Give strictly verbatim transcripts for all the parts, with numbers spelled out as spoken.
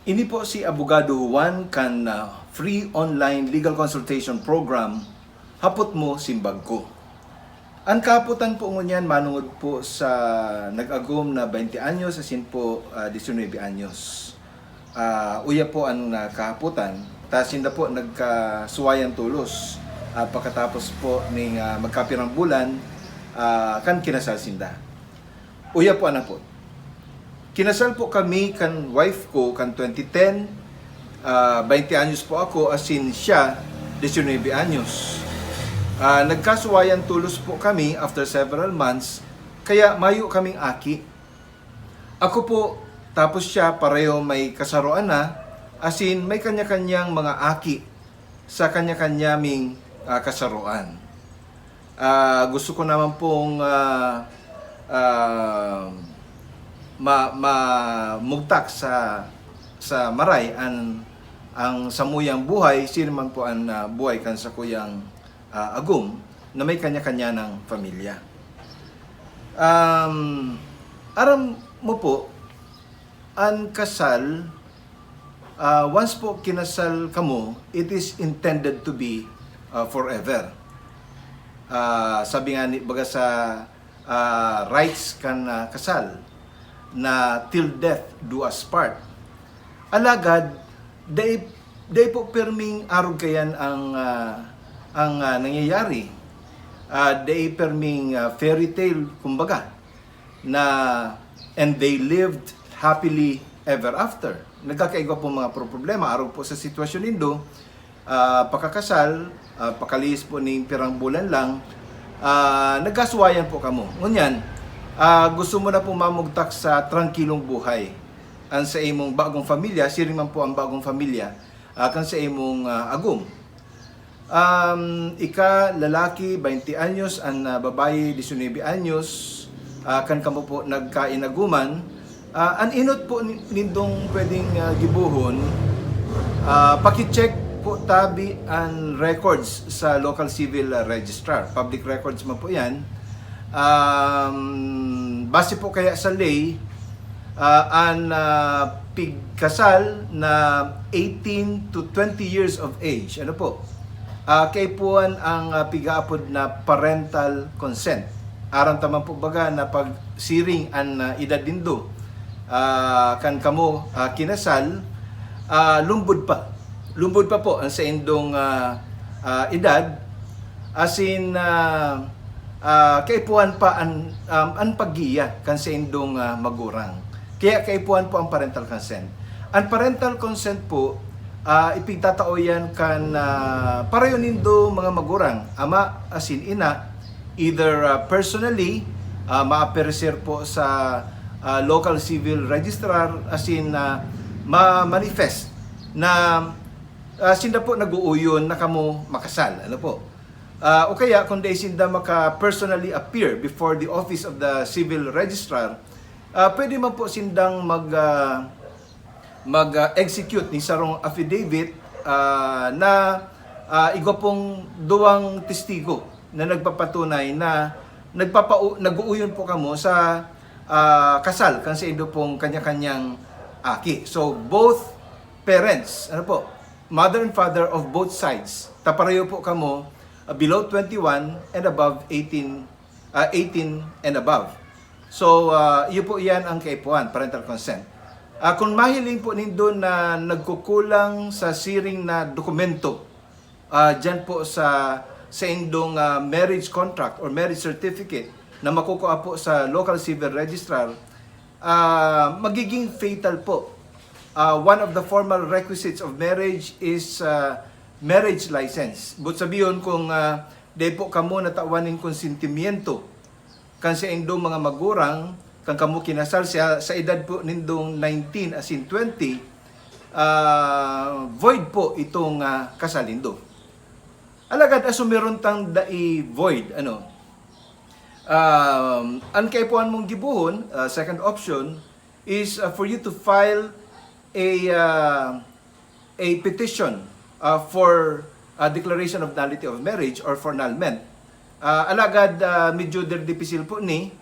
Ini po si Abogado Juan kan, ah, Free Online Legal Consultation Program, Hapot Mo, Simbag Ko. An kahapotan po ngunyan manongod po sa nag-agom na baynte anyos asin po, ah, diecinuebe anyos. Ah, uya po an, ah, kahapotan, ta sinda po nagkasuwayan tolos, ah, pakatapos po ning, ah, magkapirang bulan, ah, kan kinasal sinda. Uya po an hapot. Kinasal po kami kan wife ko kan twenty ten, ah, baynte anyos po ako, asin siya, diecinuebe anyos. Ah, nagkasuwayan tolos po kami after several months, kaya mayo kaming aki. Ako po, tapos siya, pareho may kasaroan na, asin may kanya-kanyang mga aki sa kanya-kanya ming, ah, kasaroan. Ah, gusto ko naman pong, ah, ah, ma-, mamugtak sa, sa maray an, ang samuyang buhay, siring man po an, ah, buhay kan sakuyang, ah, agom na may kanya-kanya ng pamilya. Um, aram mo po, an kasal, ah, once po kinasal kamo, it is intended to be, ah, forever. Ah, sabi nga ni, baga sa, ah, rites kan, ah, kasal, na "Till death do us part." Alagad, dai, dai po pirming arog kayan ang, ah, ang, ah, nangyayari. Ah, dai pirming, ah, fairy tale, kumbaga, na, "And they lived happily ever after." Nagkakaigwa po mga pro-, problema arog po sa sitwasyon nindo, ah, pakakasal, ah, pakalihis po ning pirang bulan lang, ah, nagkasuwayan po kamo. Ngunyan, ah, gusto mo na pong mamugtak sa trangkilong buhay, an sa imong bagong pamilya, siring man po ang bagong pamilya, ah, kan sa imong, ah, agom. Um, ika, lalaki, baynte anyos, an, ah, babayi, diecinuebe anyos, ah, kan kamo po nagkainaguman. Ah, an enot po ni-, nindong pwedeng, ah, gibohon, ah, paki-check po tabi an records sa local civil, ah, registrar. Public records man po yan. Um, base po kaya sa ley, ah, an, ah, pigkasal na eighteen to twenty years of age, ano po, ah, kaipuhan ang, ah, pigaapod na parental consent. Aram ta man po baga na pag siring an, ah, edad nindo, ah, kan kamo, ah, kinasal, ah, lumbod pa. Lumbod pa po ang saindong, ah, ah, edad, asin, ah, ah, kaipuhan pa an, um, an paggiya kan saindong, ah, magurang. Kaya kaipuhan po ang parental consent. An parental consent po, ah, ipigtatao yan kan, ah, pareho nindo mga magurang, ama asin ina, either, ah, personally, ah, maapereser po sa, ah, local civil registrar, asin, ah, ma-manifest na, ah, sinda po nag-uuyon na kamo makasal. Ano po? Ah, o kaya, kung dai sinda maka-personally appear before the office of the civil registrar, ah, pwede man po sindang mag, ah, mag, ah, execute ning sarong affidavit, ah, na, ah, igwa pong duwang testigo na nagpapatunay na nagpapau-, nag-uuyon po kamo sa, ah, kasal kan saindo pong kanya-kanyang aki. So, both parents, ano po, mother and father of both sides, ta pareho po kamo, ah, below twenty-one and above eighteen, ah, eighteen and above. So, ah, iyo po iyan ang kaipuhan, parental consent. Ah, kung mahiling po nindo na nagkukulang sa siring na dokumento, ah, diyan po sa, sa indong, ah, marriage contract or marriage certificate na makukuha po sa local civil registrar, ah, magiging fatal po. Ah, one of the formal requisites of marriage is, ah, marriage license. But sabihon kung, ah, dai po kamo natawan nin konsentimiento kan saindong mga magurang, kan kamo kinasal sa, sa edad po nindong nineteen asin twenty, ah, void po itong, ah, kasal nindo. Alagad asumiron tang dai void, ano, um, an kaipuhan mong gibohon, ah, second option, is, ah, for you to file a, ah, a petition, ah, for, ah, declaration of nullity of marriage or for annulment. Ah, alagad, ah, medyo der-, dipisil po ni,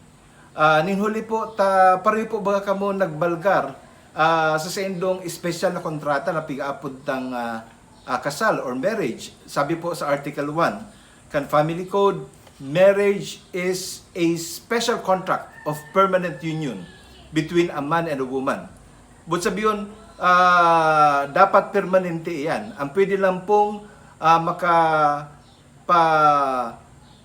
ah, nin huli po ta pareho po baga kamo nagbalgar Ah, sa saindong espesyal na kontrata na pigaapod tang, ah, ah, kasal or marriage, sabi po sa Article one kan Family Code, marriage is a special contract of permanent union between a man and a woman. But sabiyon, ah, dapat permanente iyan. Ang pwede lang pong, ah, maka-, pa,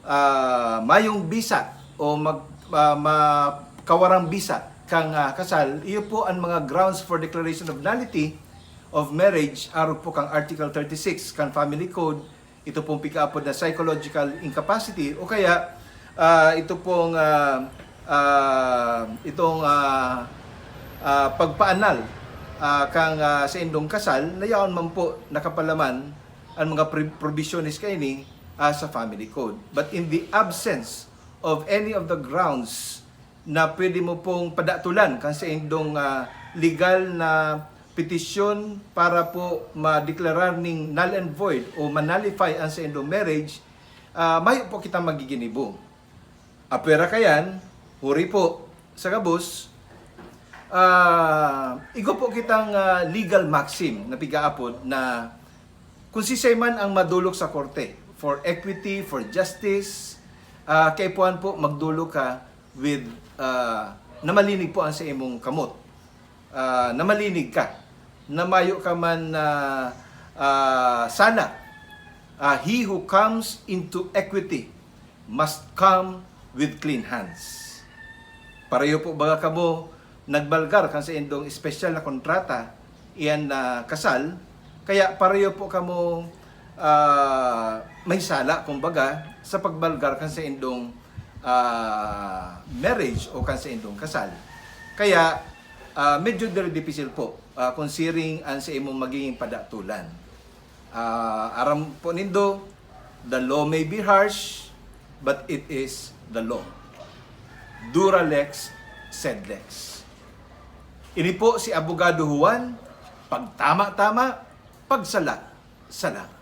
ah, mayong bisa o mag-, ah, ma-, kawarang bisa kang, ah, kasal, iyo po ang mga grounds for declaration of nullity of marriage, arog po kang Article thirty-six kan Family Code, ito pong pigaapod na psychological incapacity, o kaya, ah, ito pong, ah, ah, itong, ah, ah, pagpaanal, ah, kang, ah, saindong kasal, na yaon man po nakapalaman ang mga pre-, probisyones kaini, ah, sa Family Code. But in the absence of any of the grounds na pwede mo pong padatulan kan saindong, ah, legal na petisyon para po madeklarar ning null and void o ma-nullify ang saindong marriage, ah, mayo po kitang magiginibo. Apwera kayan, huri po, sa gabos, ah, igwa po kitang, ah, legal maxim na pigaapod na kung sisay man ang madolok sa korte for equity, for justice, ah, kaipuhan po magdolok ka with, ah, na malinig po ang sa imong kamot. Ah, na malinig ka, na mayo ka man na, ah, sala. Ah, he who comes into equity must come with clean hands. Pareho po baga kamo nagbalgar kan saindong espesyal na kontrata, iyan na kasal, kaya pareho po kamo, ah, may sala, kumbaga, sa pagbalgar kan saindong, ah, marriage o kan saindong kasal. Kaya, ah, medyo very dipisil po, ah, kung siring an sa imong magiging padatulan. Ah, aram po nindo, the law may be harsh, but it is the law. Dura lex, sed lex. Ini po si Abogado Juan, pagtama-tama, pagsala-sala.